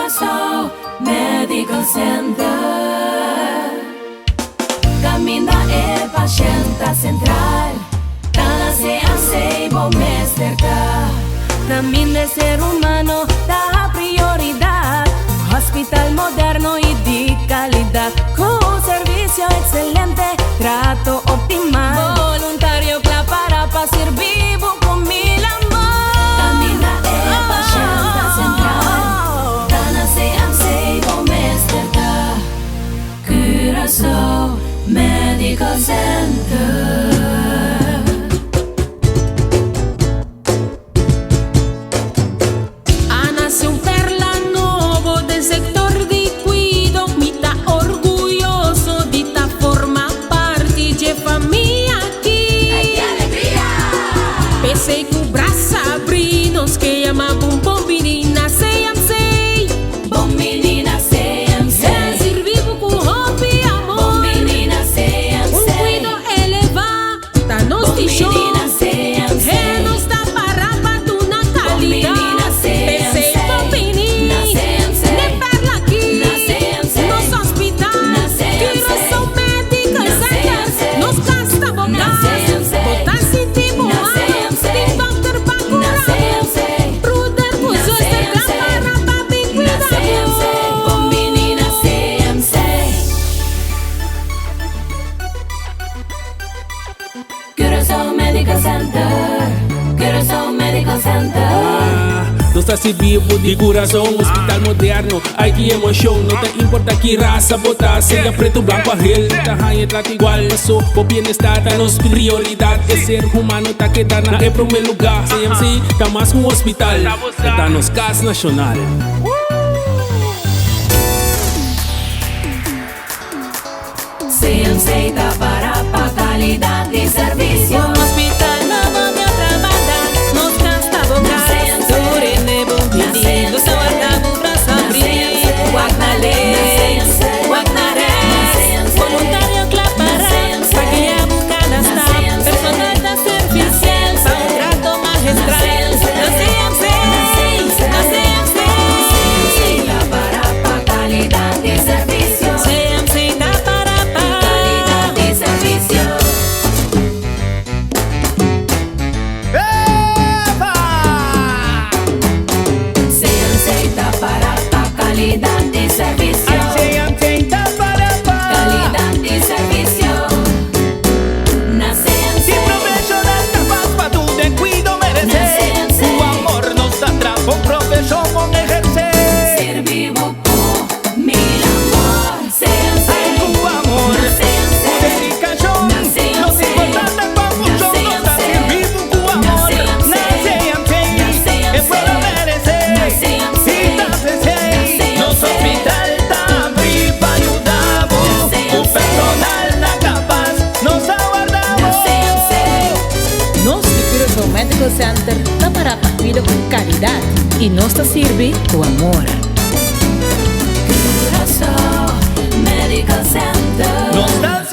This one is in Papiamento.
Curaçao Medical Center. Caminda e pashent ta central. Ta na CMC bo mester ta. Caminda e ser humano ta prioridad. Un hospital moderno y di calidad. Cu servicio excelente, trato optimal. Voluntario cla para pa sirbi bo cu mil amor. Caminda e pashent ta central. Ta na CMC bo mester ta. Curaçao Medical Center. A nace un perla nobo den sector di cuido. Mi ta orguyoso di ta forma parti di famia aki. Ay, ki alegria! P'esey cu brasa habri, nos ke yama bo bon bini na CMC. Bon bini na CMC. Sirbi bo cu hopi amor. Bon bini na CMC. Un cuido eleva, ta nos Bon vision. bini na CMC. Nos ta para pa duna Bon bini calidad. na CMC. P'esey bon bini. Na CMC. N'e perla aki. Na CMC. Nos hospital. Na CMC. Curaçao Medical Na Center. CMC. Nos cas ta bo Na cas. CMC. Bo ta sinti bo Na man. CMC. Tin dokter pa Na cura. CMC. Broeder cu Na zuster CMC. para pa bin Na cuida CMC. Bon bini na CMC. Curaçao Medical Center. Curaçao Medical Center. Nos ta sirbi bo di curason, hospital moderno, ay ki emocion. No ta importa ki rasa bo ta, sea preto, blanco, geel, ta haya trato igual. So, bo bienestar ta nos prioridad. E ser humano ta keda na e prome lugar. CMC ta mas cu un hospital, ta nos cas nacional. CMC ta para pa calidad di servicio. Un hospital nobo di otro banda, nos cas ta bo Na cas. CMC. Tur hende bon Na bini, CMC. nos ta warda bo brasa Na habri. CMC. Wak na Na links, CMC. wak na Na rechts. CMC. Voluntario cla Na para, CMC. pa guia bo cada Na stap. CMC. Personal ta servicial, Na pa un CMC. trato magistral. Na CMC. Na CMC, Na CMC. na CMC. CMC ta para pa calidad di servicio. CMC ta para pa. Calidad di servicio. Epa! CMC ta para pa calidad di servicio. CMC ta para pa. Calidad di servicio. Na CMC. Si profesional ta pa tur den cuido merece. Na CMC. Cu amor nos ta traha un profesion bon eherce. Sirbi bo cu mil amor. CMC. Cu amor, Na CMC. cu dedicacion. Na CMC. No ta importa cua funcion, Na nos ta CMC. sirbi bo cu Na amor. CMC. Na CMC. Na CMC. E pueblo merece. Na CMC. Y ta p'esey. Na CMC. Nos hospital ta habri pa yuda bo. Na CMC. Un personal na capaz nos ta warda bo. Na CMC. Nos di Curaçao Medical Center ta para pa cuido cu calidad y nos ta sirbi cu amor. Curaçao Medical Center. Nos ta